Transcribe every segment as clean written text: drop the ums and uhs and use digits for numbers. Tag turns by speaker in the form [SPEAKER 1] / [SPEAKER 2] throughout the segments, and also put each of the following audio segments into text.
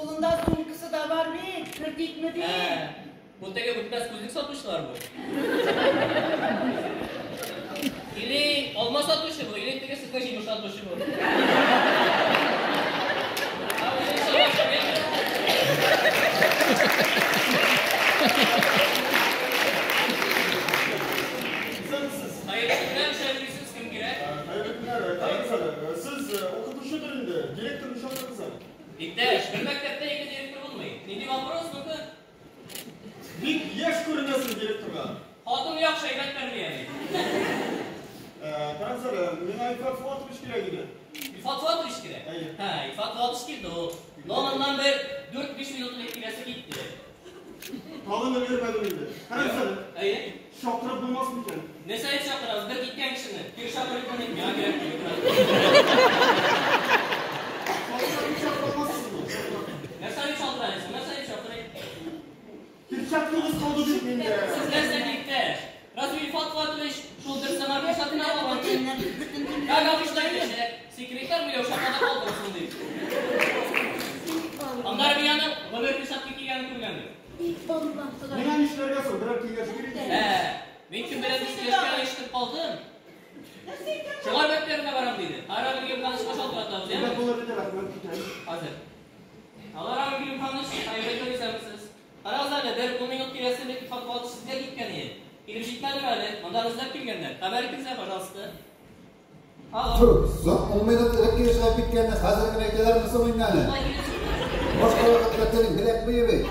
[SPEAKER 1] Кулында сумкасы да бар бит, кертикме ди.
[SPEAKER 2] Ә, бу теге үтмәс күзлек сатучылар бу. Или алма сатучы бу, или теге сытны җимеш сатучы бу. Ә, үзең сатучы, яме?
[SPEAKER 3] Исәнмесез.
[SPEAKER 2] Хәерле көннәр, исәнмесез, кем кирәк?
[SPEAKER 3] Хәерле көннәр. Карагыз әле, сез укытучыдыр инде, директорны чакырыгыз әле.
[SPEAKER 2] Иптәш, бер мәктәптә ике директор булмый. Нинди вопрос, ну-ка?
[SPEAKER 3] Бик яшь күренәсең директорга.
[SPEAKER 2] Хатын яхшы, әйбәт тәрбияли.
[SPEAKER 3] Карагыз әле, миңа Илфат Фуатович кирәк иде.
[SPEAKER 2] Илфат Фуатович кирәк?
[SPEAKER 3] Әйе.
[SPEAKER 2] Һә, Илфат Фуатович килде ул. Но моннан бер 4-5 минут элек киләсе китте.
[SPEAKER 3] Тагын өлгермәдем инде. Карагыз әле,
[SPEAKER 2] Әйе.
[SPEAKER 3] чакырып булмас микән?
[SPEAKER 2] Нәрсә дип чакырабыз? Бер киткән кешене. Кире чакырып булмый, миңа кирәк түгел.
[SPEAKER 3] Чакырып чакырмассызмы?
[SPEAKER 2] Нәрсә дип чакырасың? Нәрсә дип чакырыйм?
[SPEAKER 3] Перчаткагыз калды бит миндә.
[SPEAKER 2] Сез нәрсә, иптәш? Разве Илфат Фуатович шул бер Самарга сатына алган? Как обычно киләчәк. Секретарь Миләүшә апада калдырсын дип. Аннары мин аның гомер перчатка кигәнен күргән идем.
[SPEAKER 3] Миңа нишләргә соң? Берәр киңәш бирегез.
[SPEAKER 2] Ә, мин кем белән сөйләшкәнен ишетеп калдым. Шуңар мәктәбенә барам диде. Ара Гөлимхановичка шалтыратабыз,
[SPEAKER 3] Әйбәт
[SPEAKER 2] яме?
[SPEAKER 3] булыр иде, рәхмәт, китәм.
[SPEAKER 2] Хәзер. Алло, Рамил Гөлимханович, хәерле көн, исәнмесез. Карагыз әле, бер 10 минут тирәсе элек Илфат Фуатович сезгә киткән иде. Килеп җитмәдеме әле? Монда эзләп килгәннәр. Хәбәр итегез, пожалуйста. Алло.
[SPEAKER 4] Фу, соң 10 минут элек килеп чыгып киткәнне хәзер генә әйтәләрме соң инде әле?
[SPEAKER 2] Шулай килеп чыкты.
[SPEAKER 4] Башка вакытта телең беләк буе бит.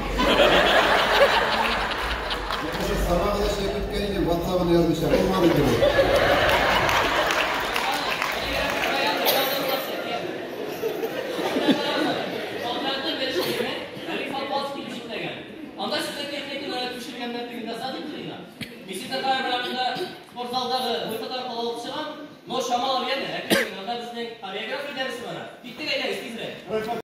[SPEAKER 4] Шушы сабагы да чыгып киткән иде, WhatsApp-ын язмыйча булмады инде бу.
[SPEAKER 2] Анда сезгә техниканы күчергәннәр тегендә садик җыена. Мин сезгә тагы бер анда спортзалдагы выходлар алып чыгам, но чамалап яме.